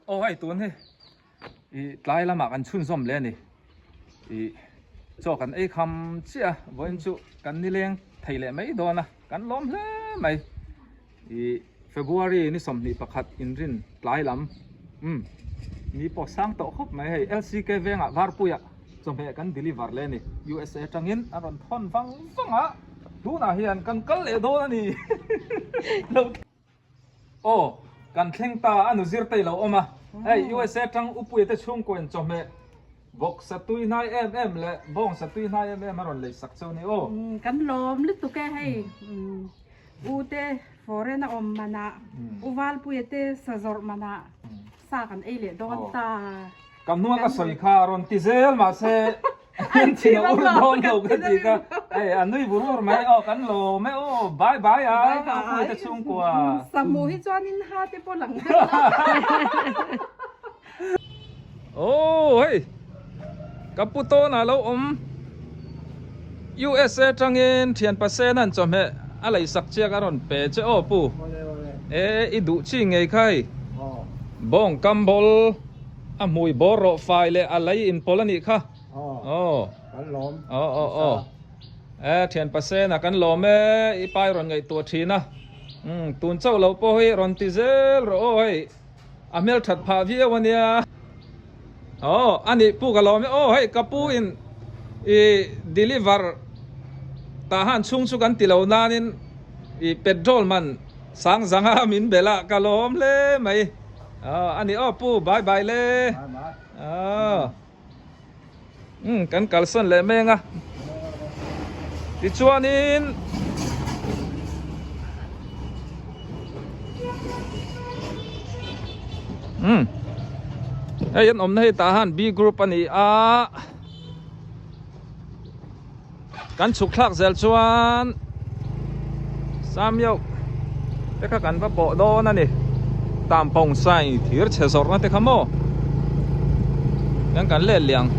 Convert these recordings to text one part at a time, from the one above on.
Aw hei tun hi ih tlai lamah kan chhunzawm leh a ni. Ih chaw kan ei kham chiah a, vawiin chu kan nileng thei leh mai dawn a, kan lawm hle mai. Ih February ni 21 inrin tlai lam umm ni pawh sang tawh khawp mai hei LCK vengah Varpuiah chawhmeh kan deliver leh a ni. USA atangin a rawn thawn vang vang a, tunah hian kan kal leh dawn a ni. Aw, kan thleng ta a nu zir te i lo awm a, hei USA tang Upuia te chhungkaw in chawhmeh bawk sa tui hnai em em leh bawng sa tui hnai em em a rawn lei sak cheu ni aw. Kan lawm lutuk e hei U te foreign a awm manah U Valpuia te sa zawrh manah sa kan ei leh dawn ta. Ka hnua ka sawi kha a rawn ti zel mahse an thin a ur dawn lo ka ti kha hei a nui vur vur mai aw kan lawm e aw bye bye a a pui te chhungkua. Samu hi chuanin ha te pawh lang deuh la. Aw hei ka pu tawnah lo awm USA tangin thian pasena an chawhmeh a leisak chiak a rawn pe che aw pu e i duh chi ngei kha hei bawng kam bawl a hmui bawr rawh fai leh a lei inpawlh a nih kha aw aw aw aw e thian pasena kan lawm e i pai rawn ngaihtuah thin a umm tun chauh lo pawh hi rawn ti zel rawh aw hei a hmelthat phah viau a nia. Aw a nih pu ka lawm e aw hei ka pu in i deliver tah han chhung chu kan ti lo nanin i petrol man sang zanga min belh a ka lawm hle mai aw a nih aw pu bye bye le aw umm kan kalsan leh meng a tichuanin umm hei an awmna hei tah han B group a ni a kan chhuk thlak zel chuan Samyok te kha kan va pawh dawn a ni Tampawng sai thir chhe zawrhna te kha maw hian kan let leh ang.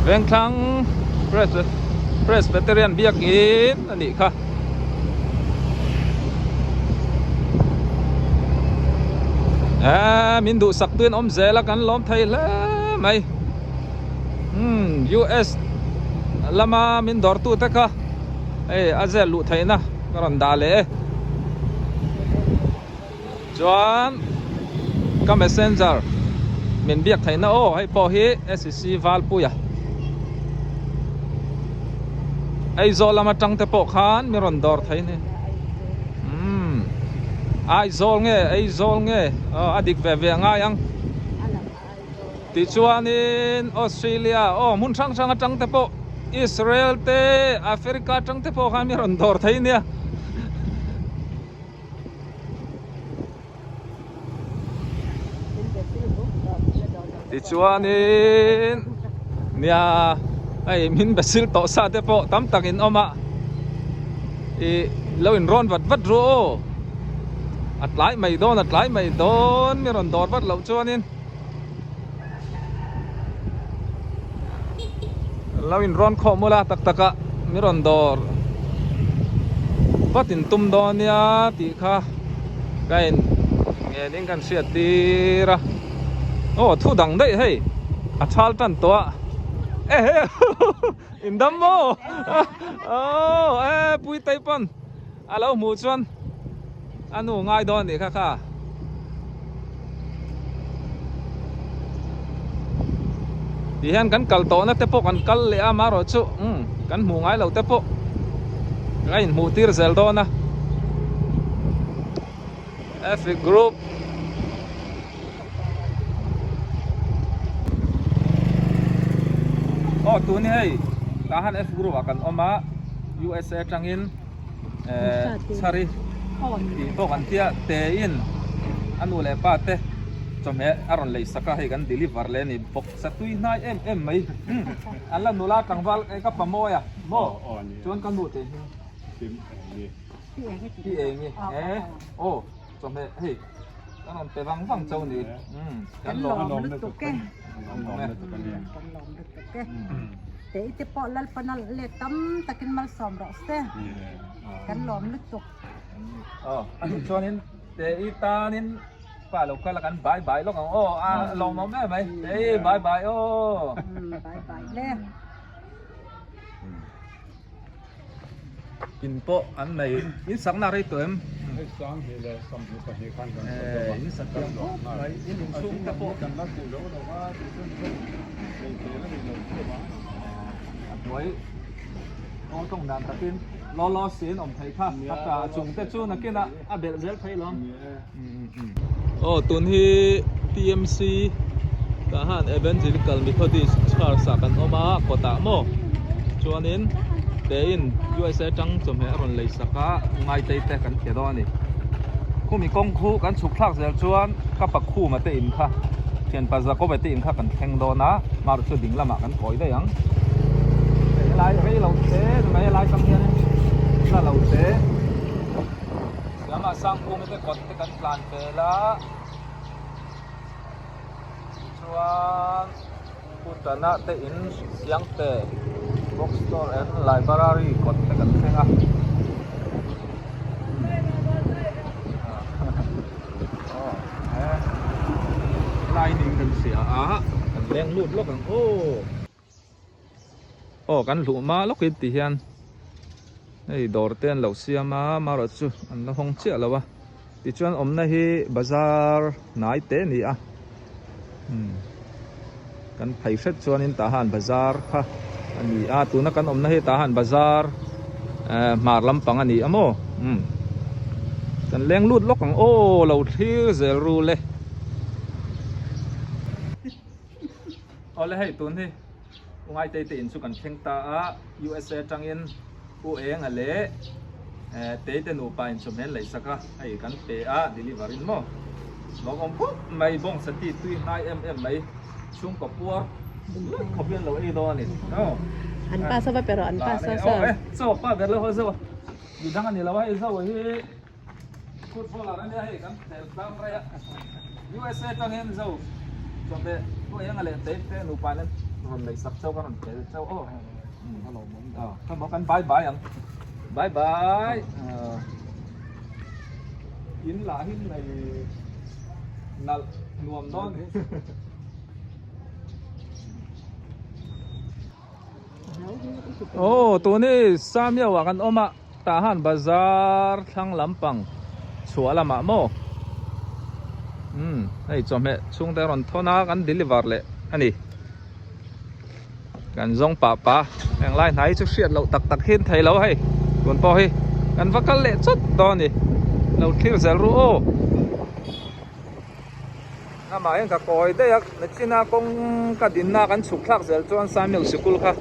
Vengthlang Presbyterian biakin a nih kha. Eee min duhsak tuin awm zel a kan lawm thei hle mai. Umm US lama min dawrtu te kha hei a zel luh theihna ka rawn dah leh e. Chuan ka messenger min biak theihna aw hei pawh hi SEC Valpuia Aizawl lama tang te pawh khan min rawn dawr thei ni umm Aizawl nge Aizawl nge aw a dik ve ve a ngai ang tichuanin Australia aw hmun hrang hrang atang te pawh Israel te Africa atang te pawh khan min rawn dawr thei nia. Tichuanin nia hei min basil tawh sa te pawh tam tak in awm a ih lo in rawn vat vat ru aw a tlai mai dawn a tlai mai dawn mi rawn dawr vat loh chuanin lo in rawn khawh mul a tak tak a mi rawn dawr vat in tum dawn nia tih kha ka in ngen in kan hriat tir a aw thu dang daih hei a thal tan tawh a ehe in dam maw aw e pui tai pawn a lo hmuh chuan a nu ngai dawn nih kha kha. Ti hian kan kal tawhna te pawh kan kal leh a amaherawh chu umm kan hmuh ngai loh te pawh a inhmuh tir zel dawn a Epic group aw tun hi hei tah han F group ah kan awm a USA atangin eh chhari tih pawh kan tia te in a nu leh pa te chawhmeh a rawn lei sak a hei kan deliver leh a ni bawk sa tui hnai em em mai an la nula tlangval ka pa mawi a maw chuan ka nu te hi Pi eng i e aw chawhmeh hei kan rawn pe vang vang chauh ni umm kan lawm lutuk e. Lawm awm e. Kan lawm lutuk e. Te i te pawh Lalpana let tam takin malsawm rawh se. Kan lawm lutuk. Aw, a nih chuanin te i tanin pa lo kal a kan bye bye lawk ang aw, a lawmawm em mai. Te i bye bye aw. Bye bye le. In pawh an nei in sakna rei tawh em? Hei sang hi leh 22 khan kan sawi deuh a. In sak thiam khawp mai, in inchhung te pawh. Kan la tih lo lo va, tih chuan chuan hei thei la nih lo chiah a. A hnuai kawl tawng dan takin law law siin awm thei kha, a ta chung te chu nakinah a belh zel thei lo. Aw tun hi TMC tah han Evangelical Methodist Church ah kan awm a kawtah maw chuanin tein USA atang chawhmeh a rawn lei sak a ngaitei te kan hria dawn a ni khumi kawng khu kan chhuk thlak zel chuan ka pakhuma te in kha thianpa Jacob-a te in kha kan thleng dawn a marawh chu ding lamah kan kawi daih ang helai rei lo te mai helai tang hianin la lo te. Lamah Sangkhuma te kawt te kan tlan pel a, tichuan Putana te in Siangte book store and library kawt te kan thleng a. Helai ning kan hria a, kan leng lut lawk ang aw. Aw kan hluh hma lawk in ti hian hei dawr te an lo siam a marawh chu an la hawng chiah lo a tichuan awmna hi bazar hnai te a ni a umm kan phei hret chuanin tah han bazar kha a ni a tuna kan awmna hi tah han bazar eh hmar lampang a ni a maw umm kan leng lut lawk ang aw lo thlir zel rul e. Awle hei tun hi U Ngaitei te in chu kan thleng ta a, USA atangin U Enga leh Tei te nupa in chawhmel lei sak a, hei kan pe a deliver in maw lawmawm khawp mai bawngsa ti tui hnai em em mai chhungkaw puar lut khawp hian lo ei dawn a ni aw. An pa sa va pe rawh an pa sa sa. Aw e chaw pa ber lo haw zo midang a ni lo a hei zo hi. Footballer a nia hei kan khel tlang rei a USA atangin zo chawhmeh tu eng a leh tei te nupa in an rawn lei sak chauh kan rawn khel chauh aw aw khamaw kan bye bye ang bye bye in lah hi nei nalh nuam dawn Aw tun hi Samiau ah kan awm a. Tah han bazar thlang lampang chhuah lamah maw umm hei chawhmeh chhungte a rawn thawn a kan deliver leh a ni kan zawng pah pah a heng lai hnai chu hriat loh tak tak hian thei lo hei tun pawh hi kan va kal leh chawt dawn a ni lo thlir zel ru aw. Amah hian ka kawi daih a, nachina kawng ka dinna kan chhuk thlak zel chuan Samuel sikul kha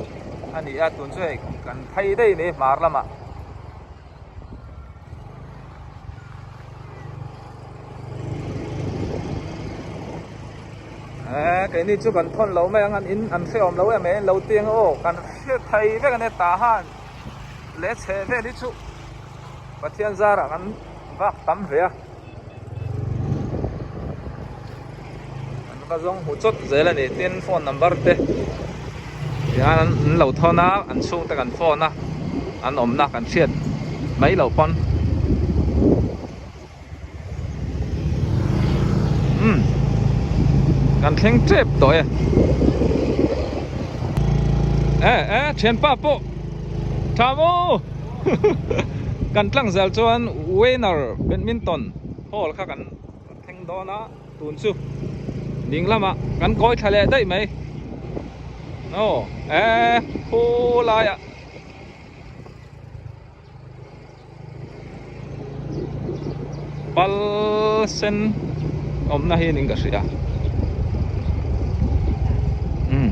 a ni a, tun chu hei kan phei daih mai hmar lamah. Eee keini chu kan thawn lo mai ang an in an hrehawm lo em em lo tiang aw kan hre thei vek a nia tah han leh chhe vel hi chu Pathian zarah kan vak tam ve a. An va zawng hmu chawt zel a ni tin phone number te tihian an lo thawn a an chhungte kan phone a an awmna kan hriat mai loh pawn umm kan thleng tep tawh e eh eh thianpa pawh tha maw. Kan tlangzel chuan Weiner Badminton Hall kha kan thleng dawn a, tun chu ding lamah kan kawi thla leh daih mai. Aw eh khu laiah pal sen awmna hi niin ka hria. Umm.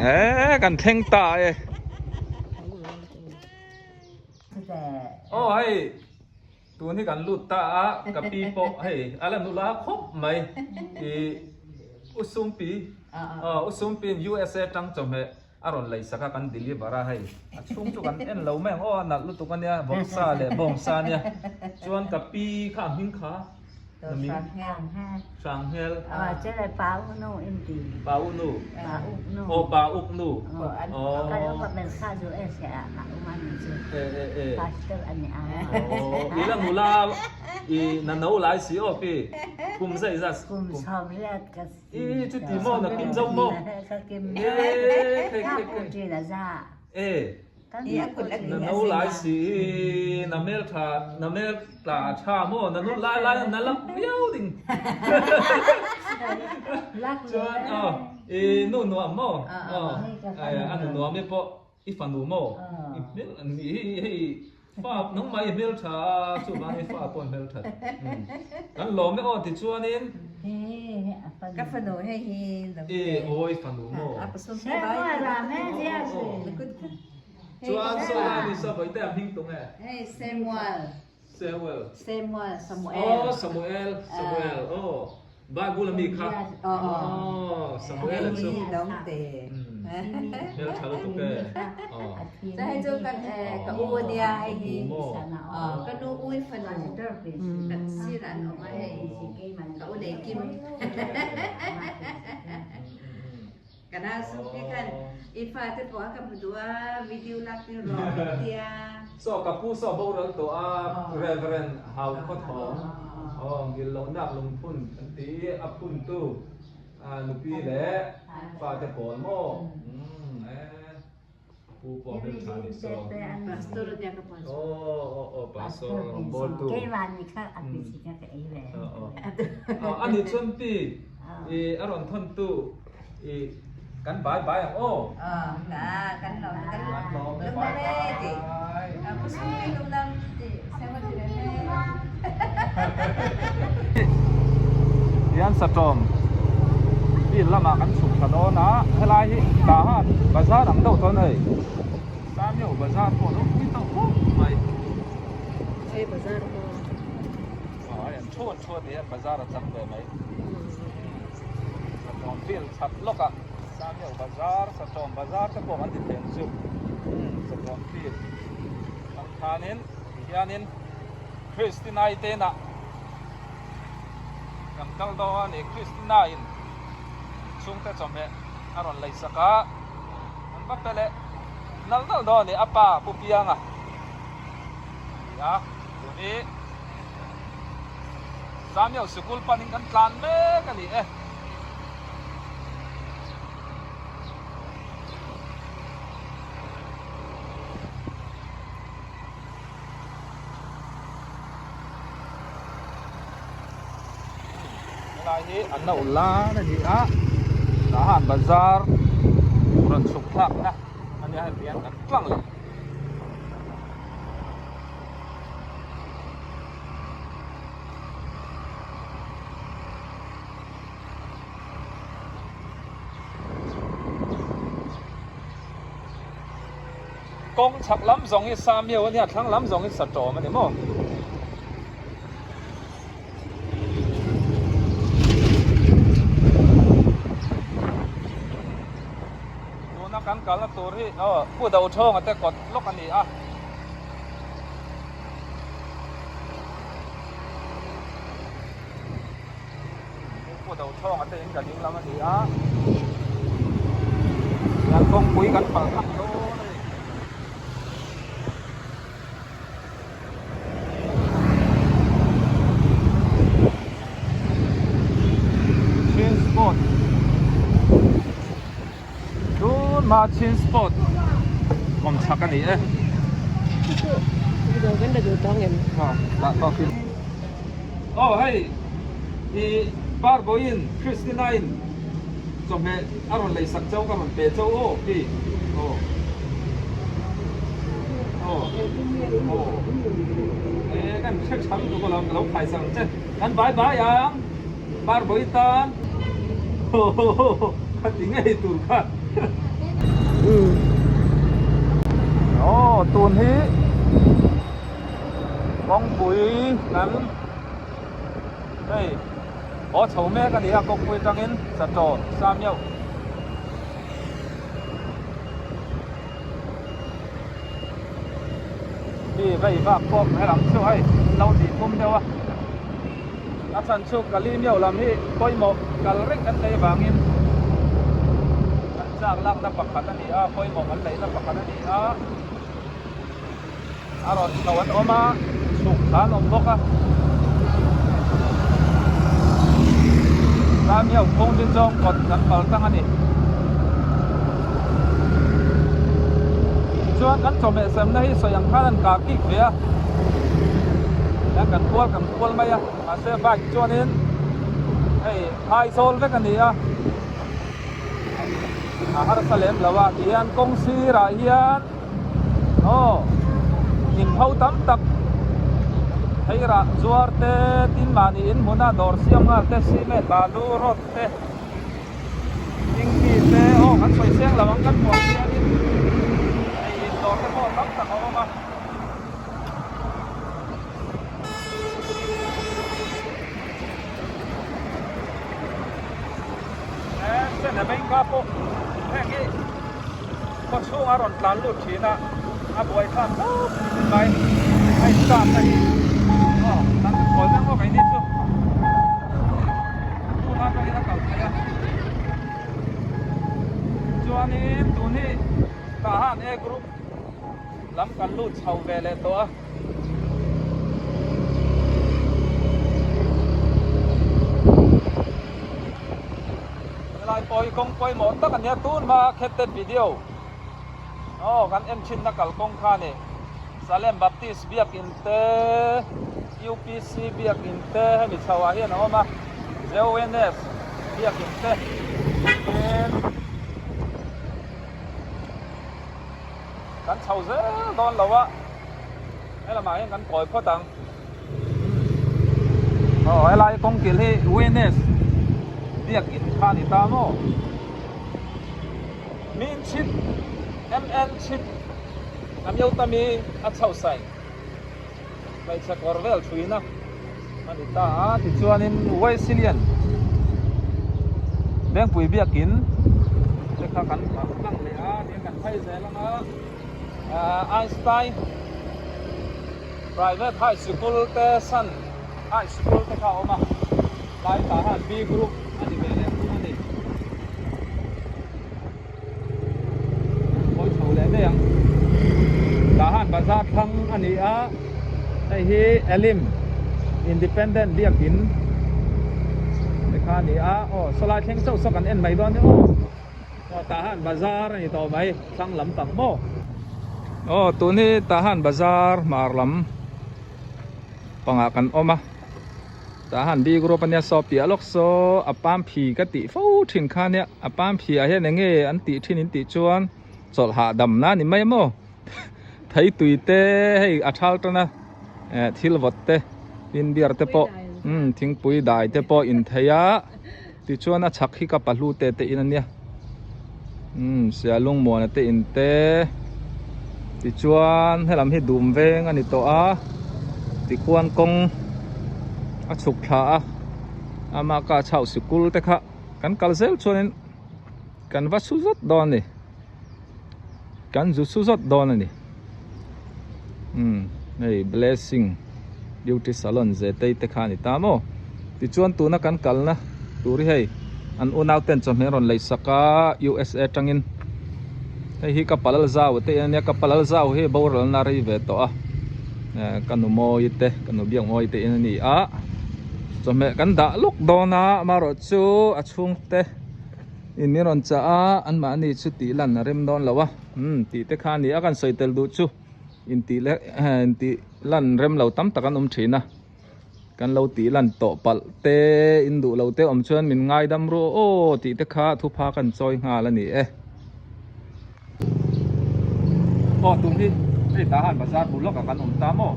Eee kan thleng ta e. Aw hei tun hi kan lut ta a ka pi pawh hei a la nula khawp mai i u Sumpi aw u Sumpi in USA tang chawhmeh a rawn lei sak a kan deliver a hei a chhung chu kan en lo mai ang aw a nalh lutuk a nia vawksa leh bawngsa a nia chuan ka pi kha a hming kha. Hranghel. Ờ, Pa u nu. Aw pa uk nu. Aw. E e e. Aw i la nula i na no lai si aw pi kum zei zat. I chuti maw na kim zo maw. E khei khei khei. E. Na no lai si i na mel tha na mel tla tha maw na nu lai lai na lak viau ding. Chuan aw i nu nuam maw aw a nu nuam i pawh i fanu maw i hmel i hei fa nangmah i hmel tha a chuvang i fa pawh i hmel that kan lawm e aw tichuanin Ka fanu hei hi i awi fanu maw chuan saw lai ni saw vawi te a hming tung e Hei Samuel Samuel Samuel Samuel oh Samuel Samuel oh Bible ami kha oh Samuel chu hmel tha lutuk e oh Hei chu kan ka u ania hei hi ka nu ui fanu kan sir an awm a hei ka u nei kim Ka nau sum te khan i fate pawh a ka hmu duh a, video lak tir rawh ka ti a. Saw ka pu saw boral tawh a, Reverend Hau Khawthawng aw ngil lohnak lungphun an ti i a phuntu nupi leh fate pawl maw umm e pu pawh hmel tha ni saw. Pastor ania ka pastor. Aw aw aw pastor rawngbawltu. A nih chuan pi i a rawn thawntu I kan bai bai ang aw. Aw kan lawm kan lawm e bai bai. Pu sum pi lung dam ti sewa ti le me. Hian satawm field lamah kan chhuk thla dawn a, helai hi Tahan bazar ang deuh chuan hei Samio bazar pawh a lo pui tawh khawp mai. Hei bazar pawh. Aw hei an thu an thu a ti hian bazar a chang ve mai. Satawm field chhak lawk a Samio bazar Satawm bazar te pawh an ti thei ang chu Satawm field ang khanin tihianin Christina i te inah kan kal dawn a ni Christina in chhungte chawhmeh a rawn lei sak a an va pe leh nalh nalh dawn a ni a pa Pu Pianga a ni a tun hi. Samuel sikul panin kan tlan mek a ni e. Helai hi an no lan a ni a, Tahan bazar rawn chhuk thlakna a nia heti hian kan tlang leh. Kawng chhak lam zawng hi Samiau a nia, thlang lam zawng hi Satawm a ni maw? Tuna kan kalna tur hi aw Pu Dothonga te kawt lawk a ni a. Pu Dothonga te in ka ding lam a ni a. Hian kawngpui kan pal thak dawn a ni. Chin spot tun hma chin spot kawm chhak a ni e aw hei i parbawiin Christina in chawhmeh a rawn lei sak chau ka rawn pe chau aw pi aw aw aw e kan hre tha lutuk alawm ka lo khai sak ang che kan bai bai ang parbawi tan ka ti ngei tur kha aw tun hi kawngpui kan hei. Aw chho mek a ni a, kawngpui atangin Saṭawn, Samioh. Mi vei vak pawh helam chu hei lo tih tum deuh a. A chhan chu Kali miau lam hi pawimawh kal reng kan nei avangin kan chak lakna pakhat a ni a, pawimawh kan neihna pakhat a ni a. A rawn chho an awm a, chhuk thla an awm bawk a. Tlamiau phung din zawng kawt kan pal tang a ni. Tichuan kan chawhmeh semna hi sawi ang khan an kah kik ve a, tihian kan kual kan kual mai a, mahse bike chuanin hei phaizawl vek a ni a, a harsa lem lo a, tihian kawng sirah hian aw inpho tam tak theirah zuar te tin mahni inhmuna dawr siam nghal te cement balu rod te. Thingpi te aw kan sawi seng lo ang kan hmuh ang hianin hei in dawr te pawh tam tak a awm a. He Sena Bank-a pawh heng hi khaw chhunga rawn tlan lut thin a, a buaithlak khawp mai a in start na hi aw kan kawi mek bawk aini chu tun atangin a kal theih a chuanin tun hi tah han a group lam kan lut chho ve leh tawh a. Helai pawh hi kawng pawimawh tak a nia tun hma khetet video aw kan en thin na kalkawng kha a ni Salem Baptist biakin te UPC biakin te hemi chho ah hian a awm a JONS biakin te tin kan chho zel dawn lo a helamah hian kan kawi phawt ang. Aw helai kawng kil hi Witness biakin kha a ni ta maw? Min chhit MN chhit a miau ta mi a chho sai hmeichhe kawr vel thuina a ni ta a tichuanin Wesleyan Vengpui biakin te kha kan tlang leh a tiang kan phei zel anga Einstein Private High Sikul te San High Sikul te kha a awm a, tlai tah hian B group a ni ve leh thung a ni. Kawi chho leh mai ang. Tah hian bazar thlang a ni a, hei hi Elim Independent Biakin te kha a ni a, aw sawlai thleng chauh saw kan en mai dawn nia aw. Aw Tahan bazar a ni tawh mai thlang lam tak maw. Aw tun hi Tahan bazar hmar lam pangah kan awm a Tahan bik rup ania saw piah lawk saw a pam phi ka tih fo thin kha nia a pam phi ah hian eng nge an tih thin in tih chuan chawlh hahdam na a ni mai maw thei tui te hei a thal tan a eh thil vawt te tin beer te pawh umm thingpui dai te pawh in thei a. Tichuan a chhak hi ka pahlu te te in ania umm Sialungmuana te in te tichuan helam hi dum veng a ni tawh a tikhuan kawng a chhuk thla a ama ka chhauh sikul te kha kan kal zel chuanin kan va su zawt dawn a ni kan zu su zawt dawn a ni umm hei blessing beauty salon zetei te kha a ni ta maw tichuan tuna kan kalna tur hi hei an unau ten chawhmeh an rawn lei sak a USA atangin hei hi ka palal zau te a nia ka palal zau hi boral na rei ve tawh a eh ka nu mawi te ka nu biak mawi te in a ni a chawhmeh kan dah lawk dawn a amaherawh chu a chhungte in min rawn chah a anmahni chu tih lan a rem dawn lo a umm tih te kha a ni a kan sawi tel duh chu. Intih leh intih lan rem lo tam tak an awm thin a, kan lo tih lan tawh palh te in duh lo te awm chuan min ngaidam ru aw tih te kha thupha kan chawi nghal a ni e. Aw tun hi hei tah han bazar bul lawkah kan awm ta maw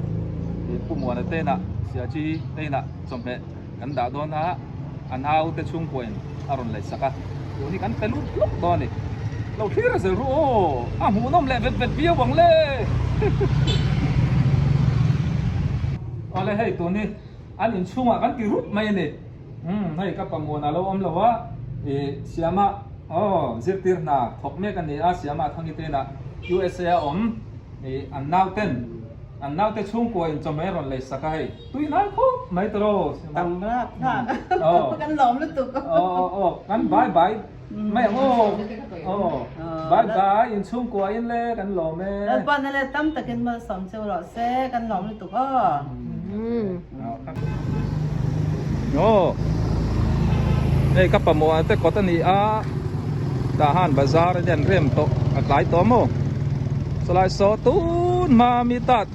tih Pu Muana te inah Siachi te inah chawhmeh kan dah dawn a, a nau te chhungkua in a rawn lei sak a, tun hi kan pe lut lawk dawn a ni. Lo thlir a zel ru aw, a hmuhnawm leh vet vet viau ang le. Awle hei tun hi an inchhungah kan ti rup mai a ni. Umm hei ka pamuan a lo awm lo a, ih Siama aw zirtir hna thawk mek a ni a, Siama Thangi te inah USA a awm ih an nau ten. An naute chhungkua in chawhmeh rawn lei sak a hei. Tui hnai khawp mai ta ro. Tam rap rap. Kan lawm lutuk. Aw aw aw kan bye bye mai ang aw. Aw bye bye in chhungkua in le kan lawm e. Lalpa na le tam takin malsawm cheu rawh se kan lawm lutuk aw. Aw hei ka pamawh te kawt a ni a tah han bazar a hian rem tawh a tlai tawh maw chulai saw tun hma mi tat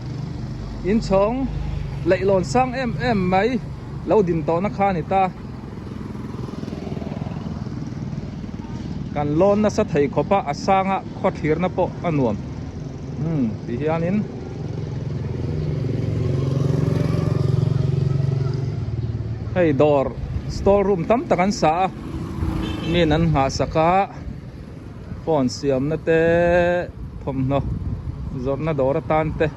inchhawng leihlawn sang em em mai lo din tawh na kha a ni ta kan lawn nasa thei khawp a a sang a khaw thlir na pawh a nuam umm ti hianin. Hei dawr store room tam tak an sa a min an nghah sak a phone siamna te thawmhnaw zawrhna dawr atan te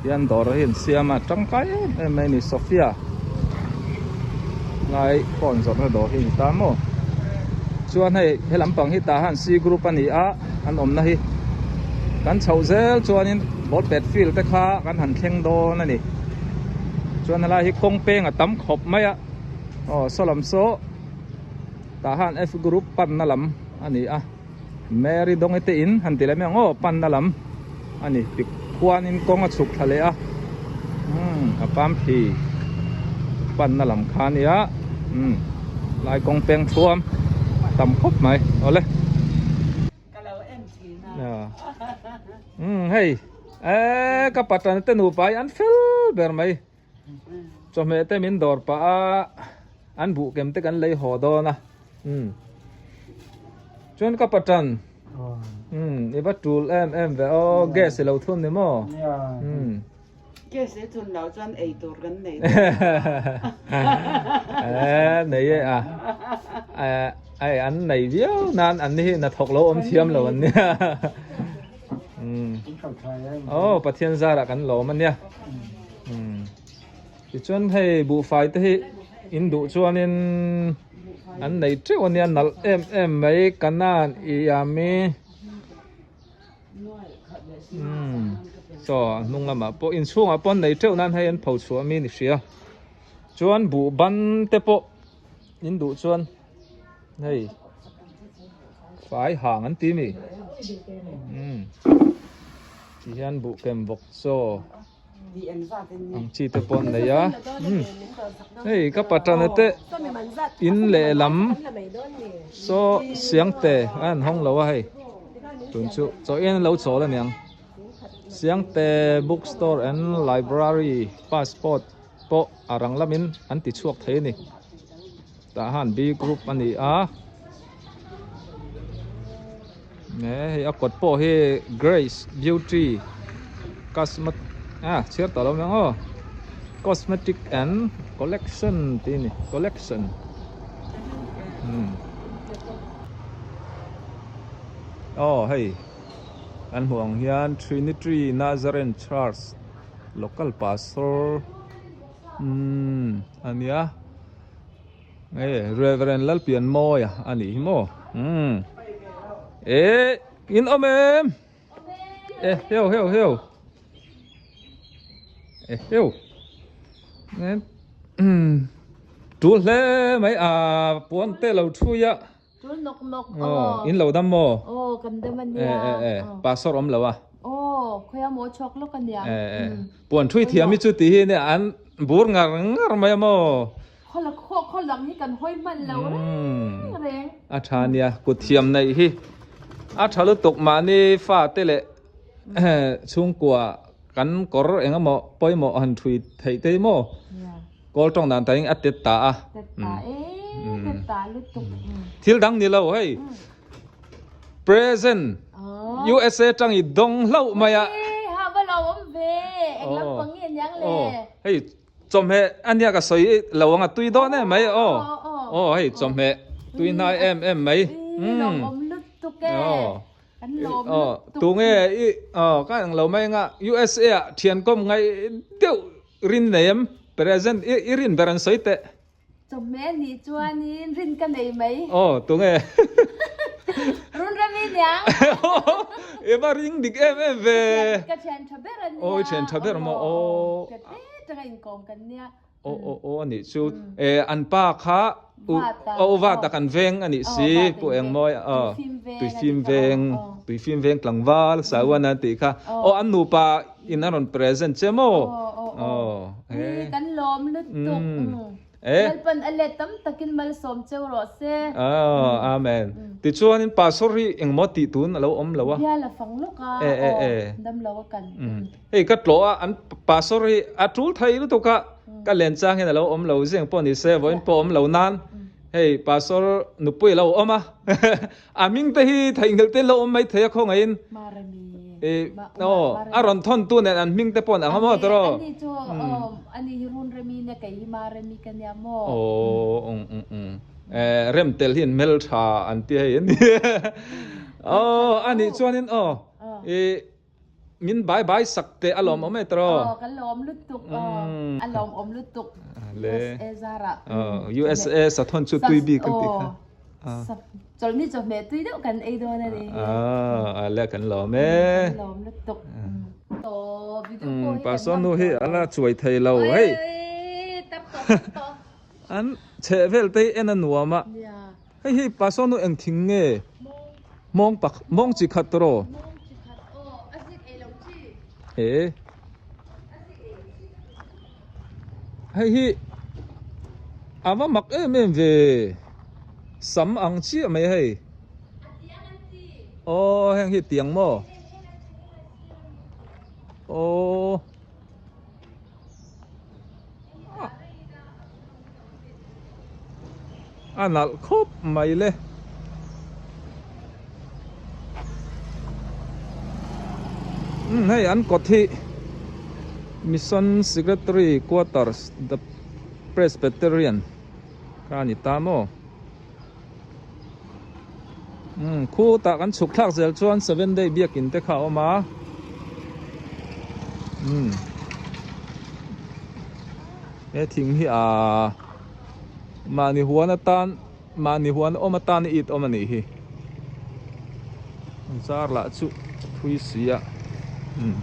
hian dawr hi an siam a tangkai em em mai a ni Sophia lai phone zawrhna dawr hi a ni ta maw chuan hei he lampang hi tah hian C group a ni a an awmna hi kan chhoh zel chuanin ball pet field te kha kan han thleng dawn a ni chuan helai hi kawng peng a tam khawp mai a aw saw lam saw tah hian F group panna lam a ni a Mary Dawngi te in han ti leh mai ang aw panna lam a ni tikhuanin kawng a chhuk thla leh a umm a pam phi panna lam kha a nia umm lai kawng peng thuam tam khawp mai awle umm hei eee ka patan te nupa hi an fel ber mai chawhmeh te min dawr pah a an buh kem te kan lei haw dawn a umm chuan ka patan umm i va tul em em ve aw gas i lo thun ni maw umm gas i thun loh chuan ei tur kan nei eh nei e a eh ai an nei viau nan an ni hi hnathawk lo awm thiam lo an nia umm aw Pathian zarah kan lawm a nia umm tichuan hei buhfai te hi in duh chuanin an nei teuh a nia nalh em em mai kanan i ami umm saw a hnung lamah pawh inchhungah pawh an nei teuh nan hei an pho chhuah ami ni hria chuan buh ban te pawh in duh chuan hei fai hang an ti mi umm ti hian buh kem vawk chaw ang chi te pawh an nei a umm hei ka patana te in lehlam saw siangte a an hawng lo a hei tun chu chaw en an lo chawl aniang siangte book store and library passport pawh a rang lamin an ti chhuak thei a ni tah han B group a ni a e hei a kawt pawh hi Grace Beauty cosmet ah chhiar tawh lo mai ang aw cosmetic and collection tih a ni collection umm aw hei kan hmuh ang hian Trinity Nazarene Church. Local pastor umm a nia nge Reverend Lalpianmawia a nih hi maw umm eh in awm em eh heu heu heu eh heu umm tul hle mai a puan te lo thui a. Tul nawk nawk aw. In lo dam maw? Aw kan dam a nia. E e e pastor awm lo a. Aw khawi a maw chhuak lawk a nia. E e puan thui thiam hi chu ti hi nia an bur ngar ngar mai a maw. Khaw la khaw khaw lam hi kan hawi hman lo reng reng. A tha nia kut thiam neih hi a tha lutuk mahni fa te leh chhungkua kan kawr eng emaw pawimawh han thui theih te hi maw. Kawl tawng dan tahin a tet ta a. Tet ta e, tet ta lutuk. Thil dang ni lo hei. Present USA tang i dawng hlauh mai a. Ui ha va lo awm ve, eng lam pang nge niang le. Hei chawhmeh ania ka sawi lo ang a tui dawn em mai aw. Aw hei chawhmeh tui hnai em em mai. Ui lo awm lutuk e. Kan lawm lutuk. Tunge i ka ang lo mai anga USA ah thian kawm ngai deuh Rin nei em? Present i i rin ber an sawi teh. Chawhmeh nih chuanin rin ka nei mai. Aw tunge? Run rami niang. I va ring dik em em ve. Ka thian tha ber a nia. Aw i thian tha ber maw aw. Ka te tanga inkawm kan nia. Aw aw aw a nih chu. E an pa kha u aw u Vata kan veng a nih si Pu Engmawi aw Tuifim veng Tuifim veng tlangval Sauan an tih kha aw an nupa in a rawn present che maw aw e kan lawm lutuk Lalpan a let tam takin malsawm cheu rawh se. Aw amen. Tichuanin pastor hi engmaw tih tun a lo awm lo a. Bial a fang lawk a aw dam lo a kan. Hei ka tlawh a an pastor hi a tul thei lutuk a ka len chang hian a lo awm lo zeng pawh ni se vawiin pawh awm lo nan hei pastor nupui a lo awm a a hming te hi theihnghilh te lo awm mai thei a khawngaihin aw a rawn thawn tu nen an hming te pawh an ang a maw tawh ani chu aw ani hi run remi nia kei hi ma remi ka nia maw aw um um um rem tel hi an hmeltha an ti hei ani aw anih chuanin aw i Min bai bai sak teh a lawm awm e tawh. Aw kan lawm lutuk aw a lawm awm lutuk USA zarah. USA sathawn chu tui bik an tih kha. Chawlhni chawhmeh tui deuh kan ei dawn a ni. A le kan lawm e. Kan lawm lutuk. Pastor nu hi a la chuai thei lo hei. An chheh vel te hi en a nuam a. Hei hi Pastor nu eng thing nge? Mawng pak mawng chi khat tawh. E Hei hi a va mak em em ve sam ang chiah mai hei. Aw heng hi tiang maw? Aw. A nalh khawp mai le. Umm hei an kawt hi Mission Secretary Quarters the Presbyterian kha a ni ta maw. Umm khutah kan chhuk thlak zel chuan Seven Day biakin te kha a awm a. Umm he thing hi aa mahni huan atan mahni huan awm atan a it awm a nih hi zar lah chu thui si a umm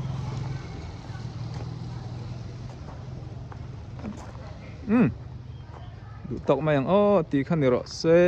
umm duh tawk mai ang aw tih kha ni rawh se.